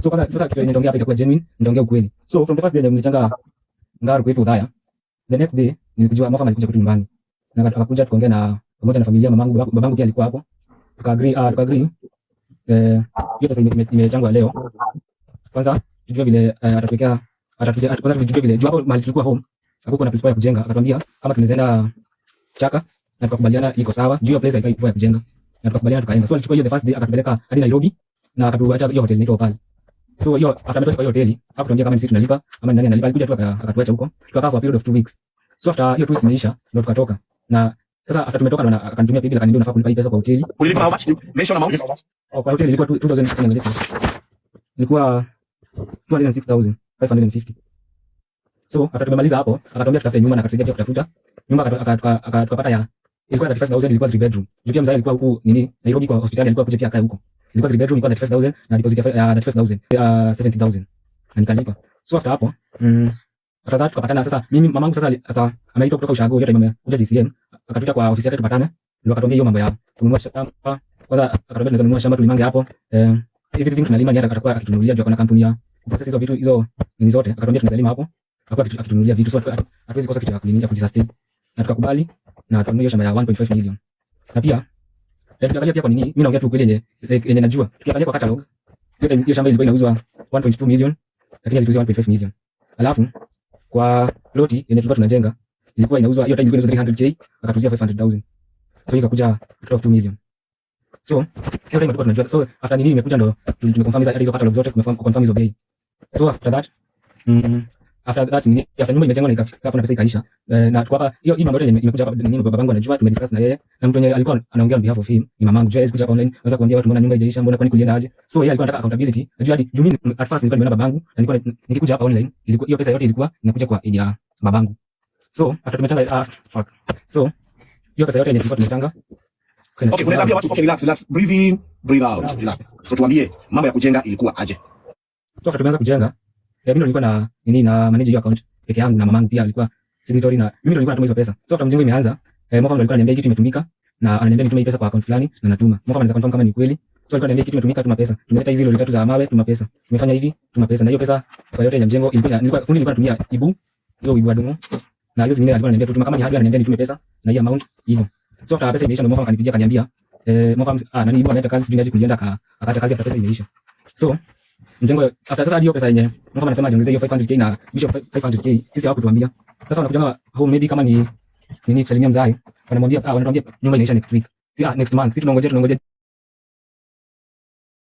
So kwanza sasa kitu yenye nitaongea hapa itakuwa genuine, nitaongea ukweli. So from the first day nilichanga ngaru kwetu Udhaya, the next day nilikujua Mofam alikuja kwetu nyumbani. Na akakuja tukaongea na pamoja na familia, mamangu, babangu pia alikuwa hapo. Tuka agree hiyo pesa imechangwa leo. Kwanza tujue vile atatuwekea kwanza tujue vile juu hapo mahali tulikuwa home hakukuwa na place ya kujenga. Akatuambia kama tunaweza enda Chaka na tukakubaliana iko sawa. Juu hiyo place haifai ya kujenga. Na tukakubaliana tukaenda. So alichukua hiyo the first day akatupeleka hadi Nairobi na akatuacha hiyo hotel inaitwa Opal. So hiyo after ametoka kwa hiyo hoteli, hakutuambia kama ni sisi tunalipa ama ni nani analipa. Alikuja tu akatuacha huko. Tukakaa for a period of 2 weeks. So after hiyo 2 weeks imeisha, ndio tukatoka. Na sasa after tumetoka ndo akanitumia paybill, akaniambia unafaa kulipa hii pesa kwa hoteli. Ulilipa how much? Mention amounts. Oh, kwa hoteli ilikuwa 2000, niangalie. Ilikuwa 206,550. So after tumemaliza hapo, akatuambia tutafute nyumba na akatusaidia pia kutafuta nyumba, tukapata ya ilikuwa 35,000, ilikuwa 3 bedroom. Juu pia mzee alikuwa huku nini Nairobi kwa hospitali, alikuwa kuja pia akae huko. Ilikuwa 3 bedroom, ilikuwa 35,000 na deposit ya 35,000, 70,000 na nikalipa. So after hapo, after that tukapatana sasa mimi mamangu sasa ameitwa kutoka ushago, yote amekuja DCM, akatuita kwa ofisi yake tupatane, ndio akatuambia hiyo mambo ya kununua shamba. Kwanza akatuambia tunaweza kununua shamba tulimange hapo. Everything tunalima ni atakuwa akitununulia juu akona kampuni ya kuprocess hizo vitu hizo nini zote. Akatuambia tunaweza lima hapo, akakuwa akitununulia vitu, so hatuwezi kosa kitu ya kunini ya kujisustain. Na tukakubali na tukanunua hiyo shamba ya 1.5 million. Na pia tukiangalia pia kwa nini mimi naongea tu ukweli yenye najua. Tukiangalia kwa catalog, hiyo time hiyo shamba ilikuwa inauzwa 1.2 million, lakini alituuzia 1.5 million. Alafu kwa ploti yenye tulikuwa tunajenga ilikuwa inauzwa, hiyo time ilikuwa inauzwa 300K, akatuuzia 500,000. So ikakuja 12 million. So hiyo time tulikuwa tunajua. So after nini imekuja ndo tumeconfirm hizo catalog zote, tumeconfirm hizo bei. So after that nini, after nyumba imejengwa na ikafika hapo na pesa ikaisha, na tuko hapa, hiyo hii mambo yote imekuja hapa nini, babangu anajua, tumediscuss na yeye, na mtu mwenye alikuwa anaongea on behalf of him ni mamangu. Juu hawezi kuja hapa online anaweza kuambia watu, "Mbona nyumba haijaisha? Mbona, kwani kulienda aje?" So yeye alikuwa anataka accountability, najua hadi juu mimi at first nilikuwa nimeona babangu na nilikuwa nikikuja hapa online, ilikuwa hiyo pesa yote ilikuwa inakuja kwa ya babangu. So after tumechanga, ah, fuck, so hiyo pesa yote yenye tulikuwa tumechanga Okay, unaweza ambia watu, okay, relax, relax. Breathe in, breathe out, relax. So tuambie mambo ya kujenga ilikuwa aje? So after tumeanza kujenga, mimi ndo nilikuwa na nini na manage hiyo account peke yangu, na mamangu pia alikuwa signatory, na mimi ndo nilikuwa natuma hizo pesa. So after mjengo imeanza, Mofa ndo alikuwa ananiambia kitu imetumika na ananiambia nitume hii pesa kwa account fulani na natuma. Mofa anaweza confirm kama ni kweli. So alikuwa ananiambia kitu imetumika, tuma pesa. Tumeleta hizi lori tatu za mawe, tuma pesa. Tumefanya hivi, tuma pesa. Na hiyo pesa kwa yote ya mjengo ilikuwa nilikuwa fundi nilikuwa natumia ibu, hiyo ibu adumu. Na hizo zingine alikuwa ananiambia tu tuma, kama ni hardware ananiambia nitume pesa na hiyo amount hivyo. So after pesa imeisha ndo Mofa akanipigia akaniambia Mofa, ah, nani, Ibu ameacha kazi, sijui aje kulienda akaacha kazi after pesa imeisha. So mjengo after sasa hiyo pesa yenye Mofa anasema ajiongezee hiyo 500K na Bishop 500K, sisi hawakutuambia. Sasa wanakuja home maybe kama ni nini kusalimia mzai, wanamwambia, ah, wanatuambia nyumba inaisha next week. Si, ah, next month. Sisi tunangojea tunangojea.